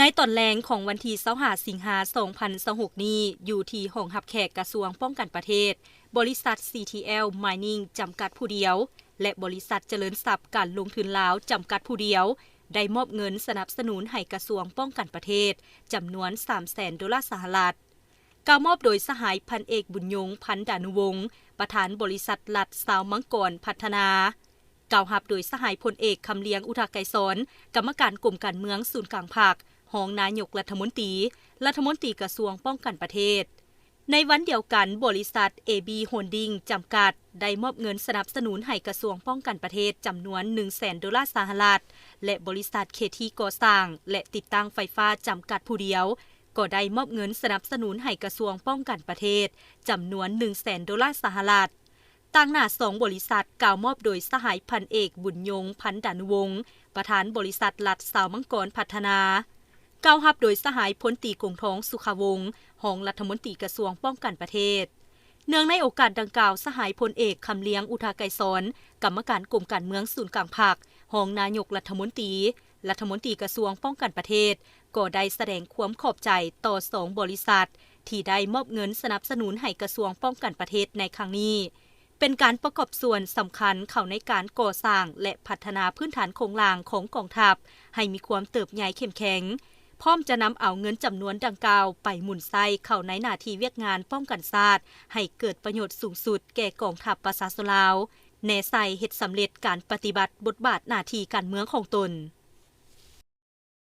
ໃນຕອນແລງຂອງວັນທີຊາວຫ້າ ສິງຫາ ສອງພັນຊາວຫົກນີ້, ຢູ່ທີ່ຫ້ອງຮັບແຂກກະຊວງປ້ອງກັນປະເທດ, ບໍລິສັດ ຊີທີແອລ Mining ຈຳກັດຜູ້ດຽວ ແລະ ບໍລິສັດຈະເລີນຊັບການລົງທຶນລາວ ຈຳກັດຜູ້ດຽວ ໄດ້ມອບເງິນສະໜັບສະໜູນໃຫ້ກະຊວງປ້ອງກັນປະເທດ ຈຳນວນສາມແສນໂດລາສະຫະລັດ. ກ່າວມອບໂດຍສະຫາຍພັນເອກ ບຸນຍົງ ພັນດານຸວົງ ປະທານບໍລິສັດລັດຊາວມັງກອນພັດທະນາ. ກ່າວຮັບໂດຍສະຫາຍພົນເອກ ຄຳລຽງ ອຸທະໄກສອນ ກຳມະການກົມການເມືອງສູນກາງພັກ, ຮອງນາຍົກລັດຖະມົນຕີ, ລັດຖະມົນຕີກະຊວງປ້ອງກັນປະເທດ. ໃນວັນດຽວກັນ, ບໍລິສັດ ເອບີ ໂຮນດິງ ຈຳກັດ ໄດ້ມອບເງິນສະໜັບສະໜູນໃຫ້ກະຊວງປ້ອງກັນປະເທດ ຈຳນວນໜຶ່ງແສນໂດລາສະຫະລັດ ແລະ ບໍລິສັດ ເຄທີ ກໍ່ສ້າງ ແລະ ຕິດຕັ້ງໄຟຟ້າ ຈຳກັດຜູ້ດຽວ ກໍໄດ້ມອບເງິນສະໜັບສະໜູນໃຫ້ກະຊວງປ້ອງກັນປະເທດ ຈຳນວນໜຶ່ງແສນໂດລາສະຫະລັດ. ຕາງໜ້າສອງບໍລິສັດ ກ່າວມອບໂດຍສະຫາຍພັນເອກ ບຸນຍົງ ພັນດານຸວົງ ປະທານບໍລິສັດລັດຊາວມັງກອນພັດທະນາ. ກ່າວຮັບໂດຍສະຫາຍພົນຕີ ກົງທອງ ສຸຂະວົງ ຮອງລັດຖະມົນຕີກະຊວງປ້ອງກັນປະເທດ. ເນື່ອງໃນໂອກາດດັ່ງກ່າວ, ສະຫາຍພົນເອກ ຄຳລຽງ ອຸທະໄກສອນ ກຳມະການກົມການເມືອງສູນກາງພັກ, ຮອງນາຍົກລັດຖະມົນຕີ, ລັດຖະມົນຕີກະຊວງປ້ອງກັນປະເທດ ກໍໄດ້ສະແດງຄວາມຂອບໃຈຕໍ່ສອງບໍລິສັດ ທີ່ໄດ້ມອບເງິນສະໜັບສະໜູນໃຫ້ກະຊວງປ້ອງກັນປະເທດໃນຄັ້ງນີ້ ເປັນການປະກອບສ່ວນສຳຄັນເຂົ້າໃນການກໍ່ສ້າງ ແລະ ພັດທະນາພື້ນຖານໂຄງລ່າງຂອງກອງທັບ ໃຫ້ມີຄວາມເຕີບໃຫຍ່ເຂັ້ມແຂງ, ພ້ອມຈະນຳເອົາເງິນຈຳນວນດັ່ງກ່າວໄປໝູນໃຊ້ເຂົ້າໃນໜ້າທີ່ວຽກງານປ້ອງກັນຊາດ ໃຫ້ເກີດປະໂຫຍດສູງສຸດແກ່ກອງທັບປະຊາຊົນລາວ, ແນໃສ່ເຮັດສຳເລັດການປະຕິບັດບົດບາດໜ້າທີ່ການເມືອງຂອງຕົນ.